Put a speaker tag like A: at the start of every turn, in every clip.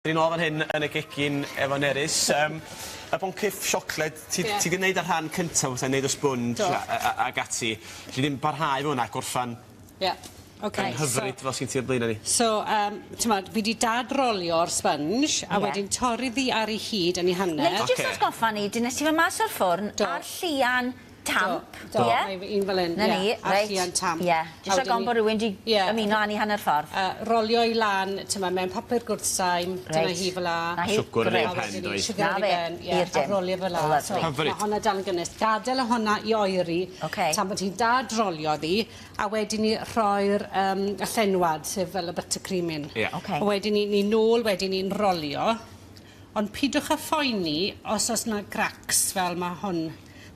A: Dwi nôl fan hyn yn y gegin efo Nerys. Yym y boncyff siocled ti... Ie. ...ti 'di neud y rhan cynta fatha neud y sponge... Do. ...a a a ag ati. Elli di'm parhau efo wnna a gorffan...
B: Ie. Oce.
A: ...yn hyfryd fel sgin ti o'r blaena' ni.
B: So yym t'mod fi 'di dadrolio'r sponge a wedyn torri ddi ar 'i hyd yn 'i hanner.
C: Nei di jyst atgoffa ni, dynnes ti fe mas o'r ffwrn a'r llian tamp,
B: Do, do.
C: ie?
B: Mae un fel 'yn.
C: 'Na ni,
B: ie.
C: reit.
B: A'r llian tamp.
C: Ie. Jyst rhag ofn bo' rywun 'di ymuno â ni hanner ffordd.
B: A rolio i lan t'mo' mewn papur gwrthsaim.
C: Reit.
B: Dyna hi fel 'a.
C: 'Na hi.
A: Siwgr yn
C: Grêt.
A: ei pen doedd?
B: Siwgr ar
C: 'Na
B: ei
C: fe.
B: ben ie.
C: I'r dim.
B: A rolio fel 'a.
C: Lyfli.
A: Hyfryd.
B: Ma' honna dal yn gynnes. Gadel y honna i oeri.
C: Oce.
B: Tan bod hi'n dadrolio ddi a wedyn 'ny rhoi'r yym y llenwad sef fel y buttercream 'yn.
A: Ie.
C: Oce.
B: A wedyn 'ny ni nôl wedyn 'ny'n rolio. Ond pidwch â phoeni os o's 'na gracs fel ma' hwn.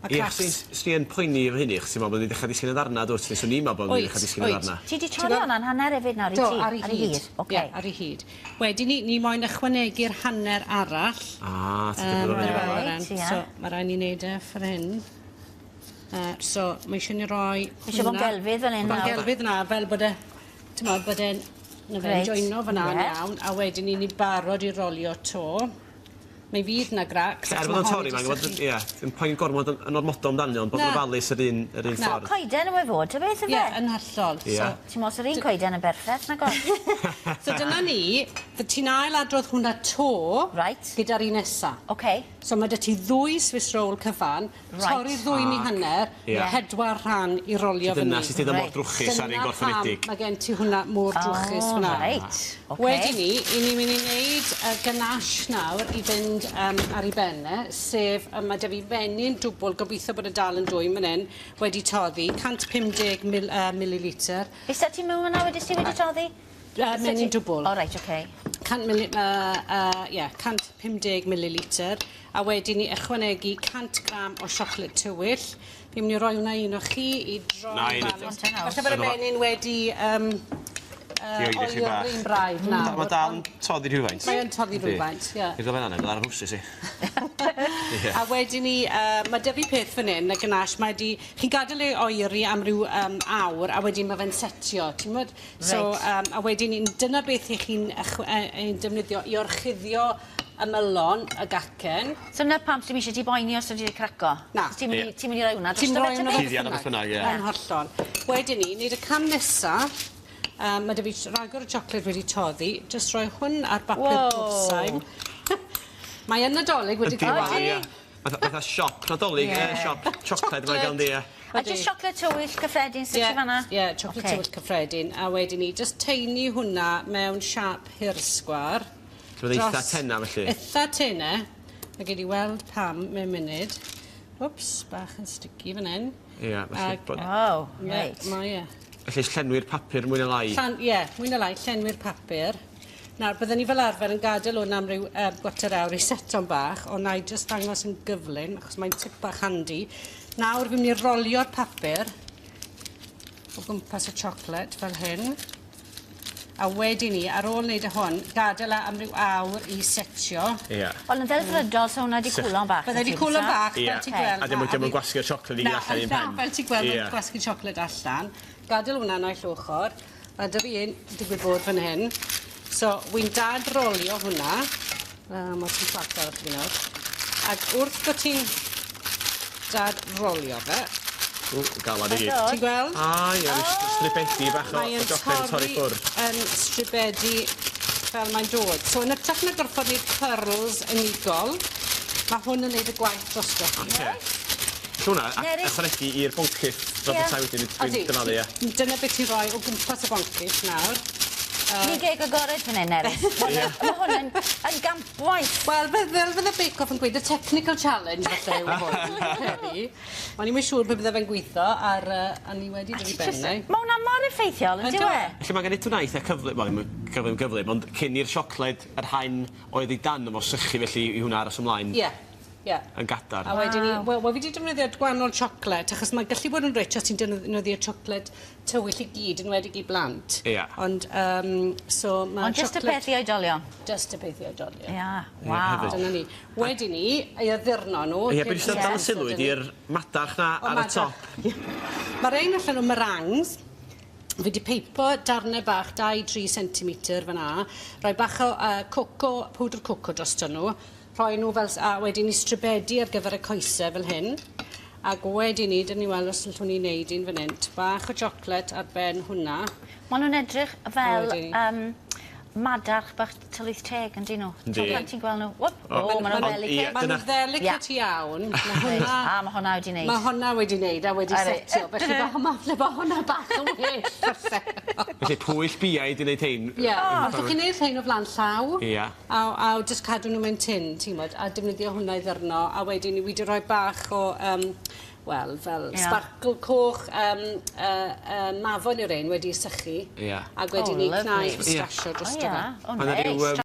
B: Ma'
A: Ie,
B: cracs...
A: achos s- swn i yn poeni efo hynny achos ti'n me'wl bod ni dechra disgyn yn ddarna dwt ne' swn i'n me'wl bod ni dechra disgyn yn ddarna.
C: Ti 'di torri honna'n hanner efyd nawr wyt
B: Do,
C: ti?
B: ar 'i hyd.
C: Oce.
B: Ie, ar 'i hyd. Wedyn 'ny ni moyn ychwanegu'r hanner arall.
A: Ah, ti'n gwbod
B: Yym
C: Reit, ie.
B: So ma' rai' ni neud e ffor hyn. Yy so ma' isie ni roi
C: Ma' isie bo' yn gelfydd fan 'yn nawr.
B: Bo' gelfydd 'na fel bod e t'mod bod e'n 'na fe
C: Reit.
B: joino fan 'na yn
C: Ie.
B: iawn a wedyn 'ny ni barod i rolio 'to. Mi fydd 'na gracs.
A: Er bod o'n torri mae'n gwbod ie ddim poeni gormod yn yn ormodol amdani ond bod yn
B: Na.
A: ofalus yr un yr un
B: Na.
A: ffordd.
C: Coeden yw e fod ta beth yfe?
B: Ie yn hollol.
A: Ie.
B: So
C: Ti'n me'wl sa'r un coeden yn berffeth nag o's?
B: So dyna ni. Fy' ti'n ail adrodd hwnna 'to.
C: Reit.
B: Gyda'r un nesa.
C: Oce.
B: So ma' 'dy ti ddwy Swiss roll cyfan.
C: Reit.
B: Torri'r ddwy yn 'u hanner.
A: Ie.
B: Pedwar rhan i rolio fyny.
A: Dyna sut neud o mor drwchus a'r un gorffenedig.
B: Dyna pam ma' gen ti hwnna mor drwchus
C: O
B: fyn 'na.
C: reit. Oce.
B: Wedyn 'ny 'yn ni myn' i neud y ganache nawr i fynd yym ar 'i ben e sef yy ma' 'dy fi fenyn dwbwl gobitho bod e dal yn dwym fan 'yn wedi toddi 150 mil yy mililitr.
C: Be' sa ti mewn fyn 'na wedest ti wedi toddi?
B: Yy menyn dwbwl.
C: O reit oce.
B: 100 mili yy yy ie 150 mililitr a wedyn 'ny ychwanegu 100 gram o siocled tywyll. Fi myn' i roi wnna i un o chi i droi...
A: 'Nai neud o.
B: Falle bod y menyn wedi yym yy
A: 'Di oeri chydig bach.
B: oeri'n braidd nawr.
A: Ma' dal yn toddi rhywfaint.
B: Mae yn toddi rhywfaint ie.
A: Neith o fel 'a neud ar 'yn nhrowsus i. Ie.
B: A wedyn 'ny yy ma' 'dy fi peth fan 'yn y ganache mae 'di chi'n gadel e oeri am ryw yym awr a wedyn ma' fe'n setio t'mod? So yym a wedyn 'ny dyna beth 'ych chi'n ychw- yy ein defnyddio i orchuddio ymylon y gacen.
C: So 'na pam sdim isie ti boeni os ydi 'di craco?
B: Na.
C: Ti'n mynd i ti'n mynd i roi wnna
B: Ti'n
C: drosto fe
B: roi
C: ta
B: wnna
C: beth?
A: Cuddiad a beth bynnag ie.
B: Yn hollol. Wedyn 'ny neud y cam nesa yym ma' 'dy fi ragor o siocled wedi toddi jyst roi hwn ar bapur gwrthsaim. Mae yn Nadolig wedi cyrradd.
A: Ydi mae o. Fatha fatha siop Nadolig yy siop siocled mae gan 'di ie.
C: A jyst siocled tywyll cyffredin sy ti fan 'na?
B: Ie siocled tywyll cyffredin a wedyn 'ny jyst taenu hwnna mewn siâp hirsgwar.
A: So ma'n eitha tena felly?
B: Itha tene. A gei di weld pam mewn munud. Wps bach yn sticky fan 'yn.
A: Ie felly bod...
C: O reit.
B: Ie mae e.
A: Felly llenwi'r papur mwy ne' lai?
B: Llan- ie mwy ne' lai llenwi'r papur. Nawr bydden ni fel arfer yn gadel 'wn am ryw yy gwarter awr i seto'n bach on' 'nai jyst dangos yn gyflym achos mae'n tip bach handi. Nawr fi myn' i rolio'r papur o gwmpas y siocled fel hyn. A wedyn 'ny ar ôl neud y hwn gadel e am ryw awr i setio.
A: Ie.
C: Wel yn ddelfrydol sa wnna 'di cwlo'n bach
B: Bydde 'di cwlo'n bach fel ti'n gweld.
A: A dim yn gwasgu'r siocled i gyd allan un pen.
B: Na fel ti'n gweld mae'n gwasgu siocled allan. Gadel wnna naill ochor. Ma' 'dy fi un digwydd bod fan hyn. So wi'n dad-rolio hwnna. Yy ma' ti'n fflat ar fi nawr. Ag wrth bo' ti'n dad-rolio fe...
A: Ww galad i gyd.
B: Ti'n gweld?
A: Ah ie ryw stribedi bach o o siocled yn torri ffwr'.
B: Mae'n torri yn stribedi fel mae'n dod. So yn ytrach na gorffod neud cyrls unigol, ma' hwn yn neud y gwaith drostoch chi.
A: Oce. Felly hwnna a ychwanegu i'r boncyff fel petai wedyn dwi'n dyfalu ie?
B: Dyna beth ti'n rhoi o gwmpas y boncyff nawr.
C: Yy. Ni geg agored fan 'yn Nerys.
A: Ie.
C: Ma' hwn yn yn gampwaith.
B: Wel fel fel fydde Bake Off yn gweud y technical challenge falle yw hwn fi'n credu. O'n i'm yn siŵr pe bydde fe'n gwitho ar yy a ni wedi dod i ben nawr.
C: Ma' wnna mor effeithiol on'd yw e?
A: Felly ma' gen i hwnna eitha cyflym wel ddim yn cyflym gyflym ond cyn i'r siocled yr haen oedd i dan fo sychu felly i hwnna aros ymlaen.
B: Ie. Ie.
A: Yn gadarn.
B: A wedyn 'ny wel wel fi 'di defnyddio gwanol siocled achos mae'n gallu bod yn rich os ti'n defnyddio siocled tywyll i gyd enwedig i blant.
A: Ie.
B: Ond yym so ma'
C: Ond jyst y peth i oedolion.
B: Jyst y peth i oedolion.
C: Ia. Waw.
B: Dyna ni. Wedyn 'ny ei addurno nw.
A: Ie be' dwi isio dal sylw ydi'r madarch 'na ar y top.
B: Ie. Ma' rein allan o meringues. Fi 'di peipo darne bach 2-3 centimetr fan 'na, rhoi bach o coco, powdr coco drosto nw, rhoi nw fel s- a wedyn 'ny stribedi ar gyfer y coese fel hyn, ag wedyn 'ny 'dyn ni weld os allwn ni neud un fan 'yn, ty' bach o siocled ar ben hwnna.
C: Ma' nw'n edrych fel madarch bach tylwyth teg on'd 'yn nw?
A: Yndi.
C: T'o' pan ti'n gweld nw wp o ma' nw'n
A: Ond ie
C: ddelicate.
B: Ma' nw'n ddelicate iawn. Ma' hwnna...
C: A ma' hwnna wedi neud.
B: Ma' hwnna wedi neud a wedi
C: Ydi.
B: setio felly ma' hwnna falle bo' hwnna bach yn well falle.
A: Felly pwyll biau 'di neud hein?
B: Ie. Allwch chi neud rhein o flan llaw.
A: Ia.
B: A jyst cadw nw mewn tin ti'n gwbod a defnyddio hwnna i ddyrno a wedyn 'ny wi 'di roi bach o wel fel sparkle coch mafon yw'r ein wedi sychu.
A: Ia.
B: Ag wedyn 'ny cnau pistachio drosto fe.
C: O
A: Ma' 'na
C: neis.
A: ryw yym